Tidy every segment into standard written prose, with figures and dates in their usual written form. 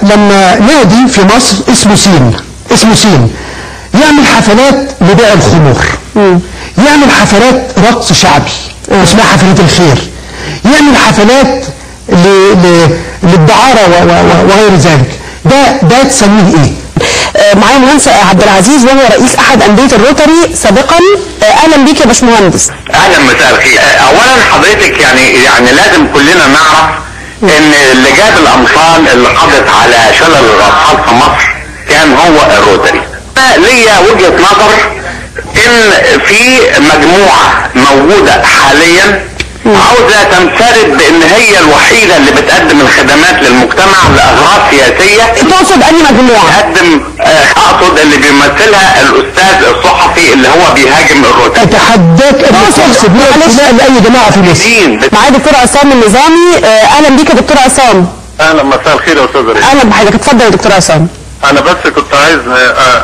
لما نادي في مصر اسمه سين، اسمه سين، يعمل حفلات لبيع الخمور، يعمل حفلات رقص شعبي اسمها حفلات الخير، يعمل حفلات للدعارة وغير ذلك، ده تسميه ايه؟ معايا مهندس عبد العزيز وهو رئيس احد اندية الروتاري سابقا. اهلا بيك يا باشمهندس. اهلا، مساء الخير. اولا حضرتك يعني لازم كلنا نعرف ان اللي جاب الامصال اللي قضت على شلل الاطفال في مصر كان هو الروتاري. ليا وجهة نظر ان في مجموعة موجودة حاليا عاوزة تنفرد بان هي الوحيدة اللي بتقدم الخدمات للمجتمع لاغراض سياسية. تقصد انهي مجموعة؟ تقدم، اقصد اللي بيمثلها الاستاذ الصحفي اللي هو بيهاجم الروتاري. اتحداك ان تحسب لاي جماعة في مصر. معايا دكتور عصام النظامي. اهلا بيك يا دكتور عصام. اهلا، مساء الخير يا استاذ ريم. اهلا بحضرتك، اتفضل يا دكتور عصام. انا بس كنت عايز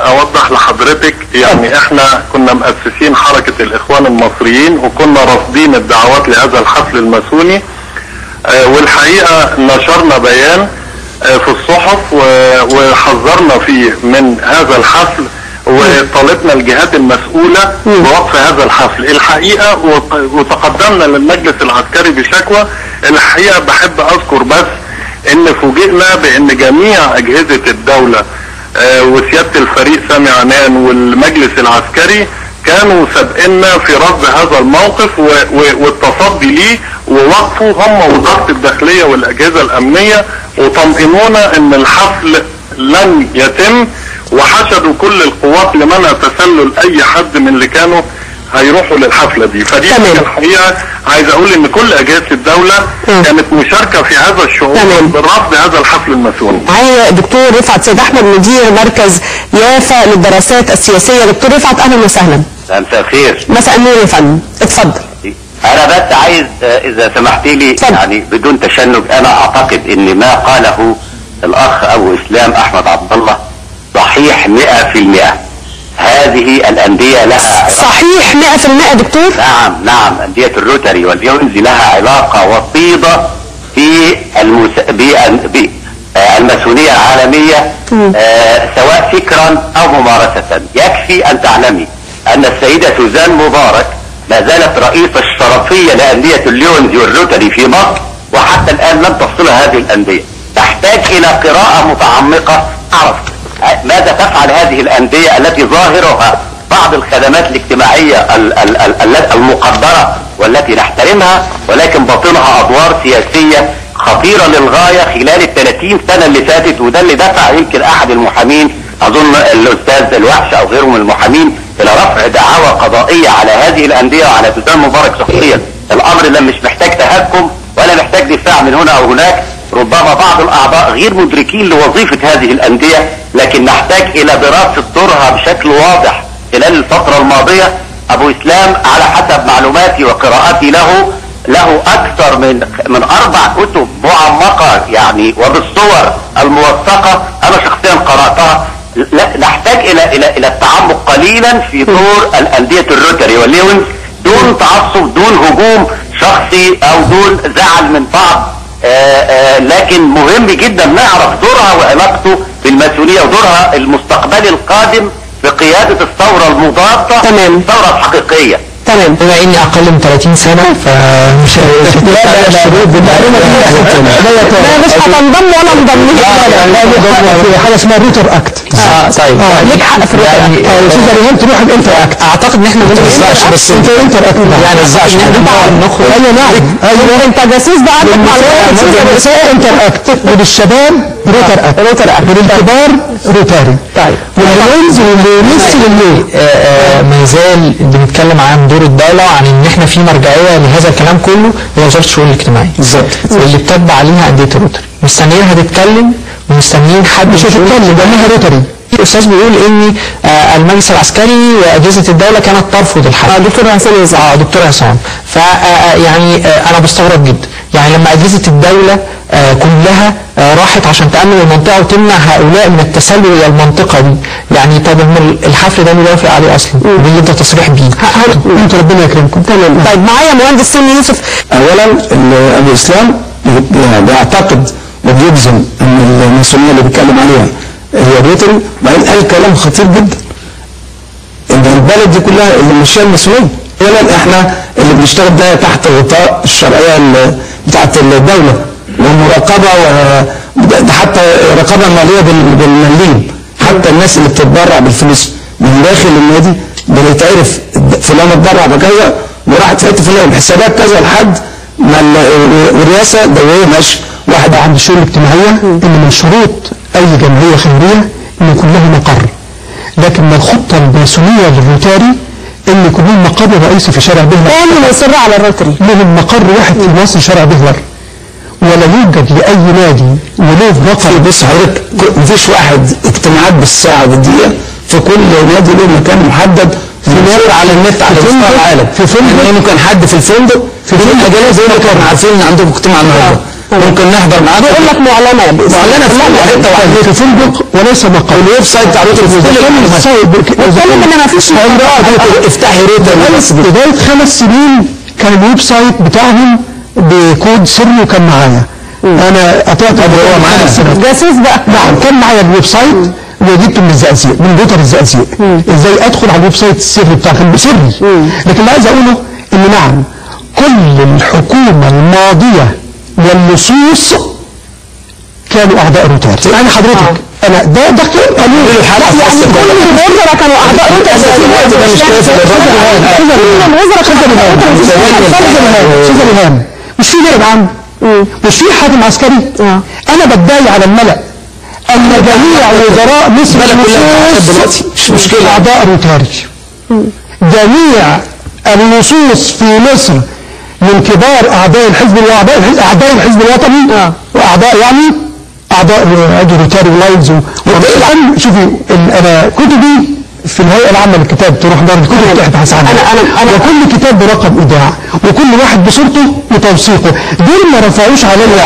اوضح لحضرتك، يعني احنا كنا مؤسسين حركة الاخوان المصريين وكنا رافضين الدعوات لهذا الحفل الماسوني، والحقيقة نشرنا بيان في الصحف وحذرنا فيه من هذا الحفل وطالبنا الجهات المسؤولة بوقف هذا الحفل الحقيقة، وتقدمنا للمجلس العسكري بشكوى. الحقيقة بحب اذكر بس ان فوجئنا بان جميع اجهزة الدولة وسيادة الفريق سامي عنان والمجلس العسكري كانوا سابقنا في رفض هذا الموقف والتصدي ليه ووقفوا هم وزارة الداخلية والاجهزة الامنية وطمئنونا ان الحفل لن يتم، وحشدوا كل القوات لمنع تسلل اي حد من اللي كانوا هيروحوا للحفلة دي. فدي الحقيقة عايز اقول ان كل اجهزة الدولة كانت مشاركة في هذا الشعور بالرفض هذا الحفل الماسوني. معايا دكتور رفعت سيد احمد مدير مركز يافا للدراسات السياسية. دكتور رفعت اهلا وسهلا. مساء الخير. مساء النور يا فندم، اتفضل. انا بس عايز اذا سمحتي لي يعني بدون تشنج، انا اعتقد ان ما قاله الاخ ابو اسلام احمد عبد الله صحيح 100%. هذه الأندية لها صحيح 100% دكتور؟ نعم نعم، أندية الروتاري والليونز لها علاقة وطيدة في الماسونية العالمية، سواء فكرا أو ممارسة. يكفي أن تعلمي أن السيدة سوزان مبارك ما زالت رئيسة الشرفية لأندية الليونز والروتاري في مصر، وحتى الآن لم تفصلها هذه الأندية. تحتاج إلى قراءة متعمقة أعرف ماذا تفعل هذه الأندية التي ظاهرها بعض الخدمات الاجتماعية المقدرة والتي نحترمها، ولكن باطنها أدوار سياسية خطيرة للغاية خلال 30 سنة اللي فاتت. وده اللي دفع يمكن أحد المحامين، أظن الأستاذ الوحش أو غيره من المحامين، إلى رفع دعاوى قضائية على هذه الأندية وعلى سوزان مبارك شخصيا. الأمر ده مش محتاج تهكم ولا محتاج دفاع من هنا أو هناك. ربما بعض الأعضاء غير مدركين لوظيفة هذه الأندية، لكن نحتاج إلى دراسة دورها بشكل واضح خلال الفترة الماضية. أبو إسلام على حسب معلوماتي وقراءاتي له أكثر من 4 كتب معمقة يعني وبالصور الموثقة، أنا شخصيا قرأتها. نحتاج إلى إلى إلى التعمق قليلا في دور الأندية الروتاري والليونز، دون تعصب، دون هجوم شخصي أو دون زعل من بعض، لكن مهم جدا نعرف دورها وعلاقته بالماسونية ودورها المستقبلي القادم في قيادة الثورة المضادة، تمام، الثورة الحقيقية. تمام. بما اني اقل من 30 سنة فمش لا مش هتنضم ولا انضم. لا في حاجة اسمها Rotaract. طيب ليك حق في ال Rotaract. استاذ ريهام تروح ال Interact. اعتقد ان احنا ما نوزعش، بس انت Interact يعني ما نوزعش، نخرج. ايوه نعم، ايوه انت جاسوس بقى، عندك معلومات. للنساء Interact، وللشباب Rotaract، Rotaract، وللكبار روتاري. طيب والليونز والليونز والليون. ما زال بنتكلم عن دور الدولة، عن ان احنا في مرجعية لهذا الكلام كله، هي وزارة الشؤون الاجتماعية بالظبط، واللي بتتبع عليها أندية الروتاري. مستنيينها تتكلم ومستنيين حد مش هتتكلم لانها روتاري. الاستاذ بيقول ان المجلس العسكري واجهزة الدولة كانت ترفض الحل. دكتور عصام. دكتور عصام. ف يعني انا بستغرب جدا، يعني لما اجهزة الدولة كلها راحت عشان تامن المنطقة وتمنع هؤلاء من التسلل الى المنطقة دي، يعني طب الحفل ده مين وافق عليه اصلا؟ مين ادى تصريح بيه؟ انتوا ربنا يكرمكم. تمام. طيب معايا مهندس سامي يوسف. اولا ابو اسلام بيعتقد وبيجزم ان الماسونيه اللي بيتكلم عليها هي روتري. وبعدين قال كلام خطير جدا ان البلد دي كلها اللي ماشية الماسونيه. اولا احنا اللي بنشتغل ده تحت غطاء الشرعية بتاعت الدولة والمراقبة، ده حتى رقابه ماليه بالمليم. حتى الناس اللي بتتبرع بالفلوس من داخل النادي بنتعرف فلان اتبرع بكذا وراحت في حتة فلان بحسابات كذا لحد ما والرئاسه دورية ماشية. واحد عند الشؤون الاجتماعية ان من شروط اي جمعية خيرية ان يكون له مقر، لكن من الخطة الماسونيه للروتاري ان يكون لهم مقر رئيسي في شارع بهلر. تاني مصر على الروتاري لهم مقر واحد في مصر شارع بهلر، ولا يوجد لاي نادي وله رقم. بص حضرتك، مفيش واحد اجتماعات بالساعة بالدقيقة في كل نادي له مكان محدد في نور على النت على مستوى العالم. في فندق، يعني ممكن حد في الفندق في اجازه زي ما كانوا عارفين ان عندكم اجتماع النهارده ممكن نحضر معاكم. بيقول لك معلنة معلنة في حتة واحدة في فندق وليس مقر. وال website بتاع روتري في كل بتكلم ان مفيش. افتحي روتري. بداية 5 سنين كان ال website بتاعهم بكود سري وكان معايا. انا قطعت هو معايا جاسوس بقى. نعم، كان معايا ال website وجبته من الزقازيق، من روتري الزقازيق. ازاي ادخل على ال website السري بتاعهم سري. لكن اللي عايز اقوله ان نعم كل الحكومة الماضية واللصوص كانوا اعداء روتاري. يعني حضرتك انا ده قانون. يعني كل الوزراء كانوا اعداء روتاري. كل الوزراء كانوا اعداء روتاري. مش في نائب عام، مش في حاكم عسكري. انا بتضايق على الملأ ان جميع وزراء مصر دلوقتي مش مشكلة اعداء روتاري. جميع اللصوص في مصر من كبار اعداء الحزب واعداء اعداء الحزب الوطني واعداء يعني اعداء عضو روتاري ولاينز. شوفي انا كتبي في الهيئة العامة للكتاب، تروح دار الكتب تبحث عنها. أنا وكل كتاب برقم ايداع وكل واحد بصورته وتوثيقه. دول ما رفعوش علينا.